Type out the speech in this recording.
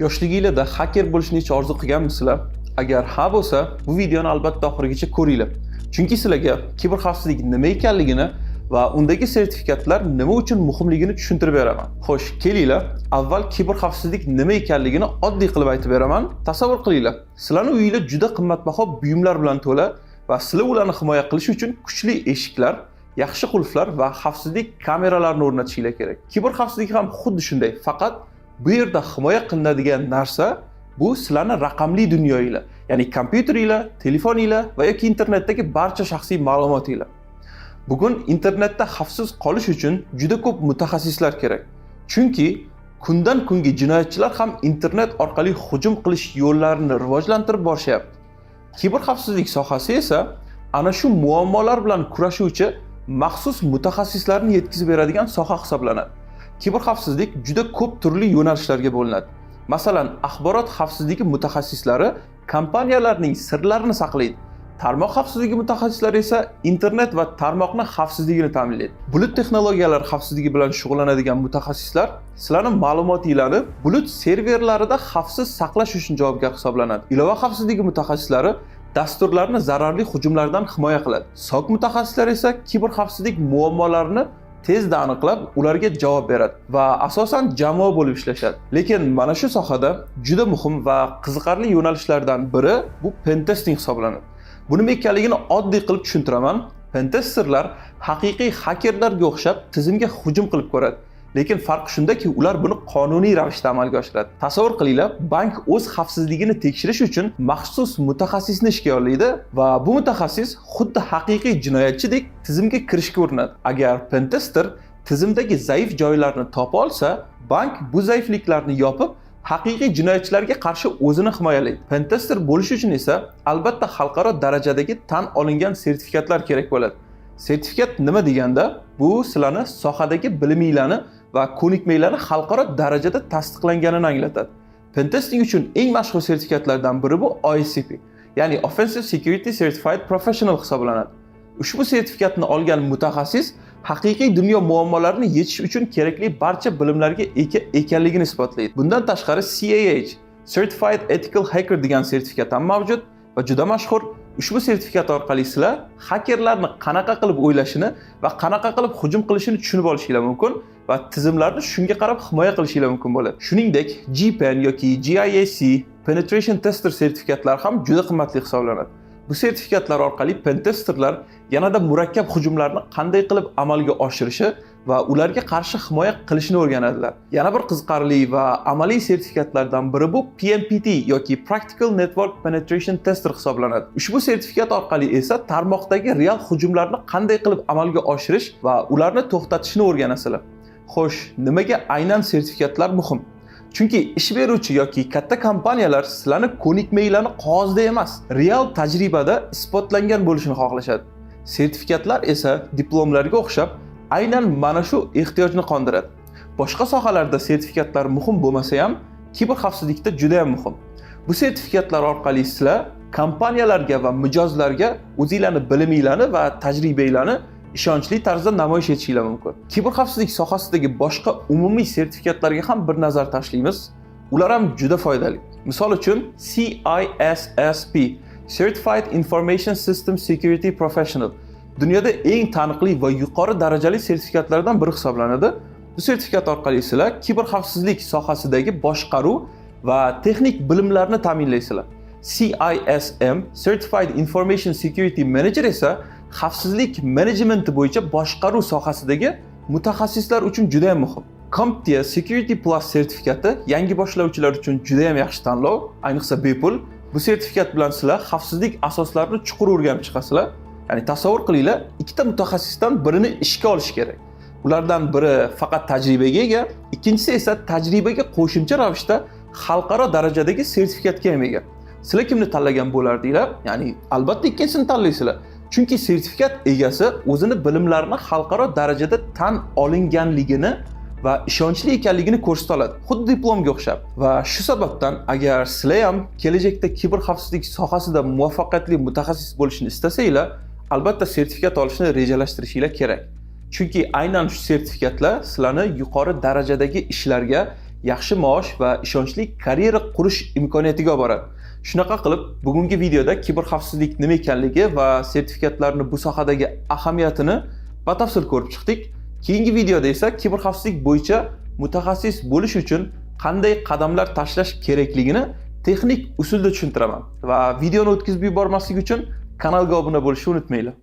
Yoshliginglarda xaker bo'lishni hech orzu qilganmisizlar? Agar ha bo'lsa, bu videoni albatta oxirigacha ko'ringlar. Chunki sizlarga kiber xavfsizlik nima ekanligini va undagi sertifikatlar nima uchun muhimligini tushuntirib beraman. Xo'sh, kelinglar, avval kiber xavfsizlik nima ekanligini oddiy qilib aytib beraman. Tasavvur qilinglar, sizlarning uyinglar juda qimmatbaho buyumlar bilan to'la va sizlar ularni himoya qilish uchun kuchli eshiklar, yaxshi qulflar va xavfsizlik kameralarini o'rnatishinglar kerak. Kiber xavfsizlik ham xuddi shunday, faqat bu yerda himoya qilinadigan narsa bu sizlarni raqamli dunyoinglar, ya'ni kompyuteringlar, telefoninglar va yoki internetdagi barcha shaxsiy ma'lumotinglar. Bugun internetda xavfsiz qolish uchun juda ko'p mutaxassislar kerak. Chunki kundan kunga jinoyatchilar ham internet orqali hujum qilish yo'llarini rivojlantirib borishyapti. Kiber xavfsizlik sohasi esa ana shu muammolar bilan kurashuvchi maxsus mutaxassislarni yetkazib beradigan soha hisoblanadi. Kiber xavfsizlik juda ko'p turli yo'nalishlarga bo'linadi. Masalan, axborot xavfsizligi mutaxassislari kompaniyalarning sirlarini saqlaydi. Tarmoq xavfsizligi mutaxassislari esa internet va tarmoqni xavfsizligini ta'minlaydi. Bulut texnologiyalari xavfsizligi bilan shug'ullanadigan mutaxassislar sizlarning ma'lumotinglarni bulut serverlarida xavfsiz saqlash uchun javobgar hisoblanadi. Ilova xavfsizligi mutaxassislari dasturlarni zararli hujumlardan himoya qiladi. SOC mutaxassislari esa kiber xavfsizlik muammolarini tezda aniqlab, ularga javob beradi va asosan jamoa bo'lib ishlashadi. Lekin mana shu sohada juda muhim va qiziqarli yo'nalishlardan biri bu pentesting hisoblanadi. Bu nima ekanligini oddiy qilib tushuntiraman. Pentesterlar haqiqiy xakerlarga o'xshab tizimga hujum qilib ko'radi. Lekin farq shundaki, ular buni qonuniy ravishda amalga oshiradi. Tasavvur qilinglar, bank o'z xavfsizligini tekshirish uchun maxsus mutaxassisni ishga yollaydi va bu mutaxassis xuddi haqiqiy jinoyatchidek tizimga kirishga urinadi. Agar pentester tizimdagi zaif joylarni topa olsa, bank bu zaifliklarni yopib, haqiqiy jinoyatchilarga qarshi o'zini himoyalaydi. Pentester bo'lish uchun esa albatta xalqaro darajadagi tan olingan sertifikatlar kerak bo'ladi. Sertifikat nima deganda, bu sizlarni sohadagi biliminglarni va ko'nikmalarni xalqaro darajada tasdiqlanganini anglatadi. Pentesting uchun eng mashhur sertifikatlardan biri bu OSCP, ya'ni Offensive Security Certified Professional hisoblanadi. Ushbu sertifikatni olgan mutaxassis haqiqiy dunyo muammolarini yechish uchun kerakli barcha bilimlarga ega ekanligini isbotlaydi. Bundan tashqari, CEH, Certified Ethical Hacker degan sertifikat ham mavjud va juda mashhur. Ushbu sertifikat orqali sizlar xakerlarni qanaqa qilib o'ylashini va qanaqa qilib hujum qilishini tushunib olishinglar mumkin va tizimlarni shunga qarab himoya qilishinglar mumkin bo'ladi. Shuningdek, GPEN yoki GIAC Penetration Tester sertifikatlari ham juda qimmatli hisoblanadi. Bu sertifikatlar orqali pentesterlar yanada murakkab hujumlarni qanday qilib amalga oshirishi va ularga qarshi himoya qilishni o'rganadilar. Yana bir qiziqarli va amaliy sertifikatlardan biri bu PNPT yoki Practical Network Penetration Tester hisoblanadi. Ushbu sertifikat orqali esa tarmoqdagi real hujumlarni qanday qilib amalga oshirish va ularni to'xtatishni o'rganasizlar. Xo'sh, nimaga aynan sertifikatlar muhim? Chunki ish beruvchi yoki katta kompaniyalar sizlarni ko'nikmanglarni qog'ozda emas, real tajribada isbotlangan bo'lishini xohlashadi. Sertifikatlar esa diplomlarga o'xshab aynan mana shu ehtiyojni qondiradi. Boshqa sohalarda sertifikatlar muhim bo'lmasa ham, kiber xavfsizlikda juda ham muhim. Bu sertifikatlar orqali sizlar kompaniyalarga va mijozlarga o'zinglarni biliminglarni va tajribanglarni ishonchli tarzda namoyish etishinglar mumkin. Kiber xavfsizlik sohasidagi boshqa umumiy sertifikatlarga ham bir nazar tashlaymiz. Ular ham juda foydali. Misol uchun, CISSP, Certified Information System Security Professional, dunyoda eng taniqli va yuqori darajali sertifikatlardan biri hisoblanadi. Bu sertifikat orqali sizlar kiber xavfsizlik sohasidagi boshqaruv va texnik bilimlarni ta'minlaysizlar. CISM, Certified Information Security Manager esa xavfsizlik menejmenti bo'yicha boshqaruv sohasidagi mutaxassislar uchun juda ham muhim. CompTIA Security Plus sertifikati yangi boshlovchilar uchun juda ham yaxshi tanlov, ayniqsa bepul. Bu sertifikat bilan sizlar xavfsizlik asoslarini chuqur o'rganib chiqasizlar. Ya'ni tasavvur qilinglar, ikkita mutaxassisdan birini ishga olish kerak. Ulardan biri faqat tajribaga ega, ikkinchisi esa tajribaga qo'shimcha ravishda xalqaro darajadagi sertifikatga ham ega. Sizlar kimni tanlagan bo'lardinglar? Ya'ni albatta ikkinchisini tanlaysizlar. Chunki sertifikat egasi o'zini bilimlarini xalqaro darajada tan olinganligini va ishonchli ekanligini ko'rsata oladi, xuddi diplomga o'xshab. Va shu sababdan, agar sizlar ham kelajakda kiber xavfsizlik sohasida muvaffaqiyatli mutaxassis bo'lishni istasanglar, albatta sertifikat olishni rejalashtirishinglar kerak. Chunki aynan shu sertifikatlar sizlarni yuqori darajadagi ishlarga yaxshi maosh va ishonchli karyera qurish imkoniyatiga olib boradi. Shunaqa qilib, bugungi videoda kiberxavfsizlik nima ekanligi va sertifikatlarni bu sohadagi ahamiyatini batafsil ko'rib chiqdik. Keyingi videoda esa kiberxavfsizlik bo'yicha mutaxassis bo'lish uchun qanday qadamlar tashlash kerakligini texnik usulda tushuntiraman va videoni o'tkazib yubormaslik uchun kanalga obuna bo'lishni unutmanglar.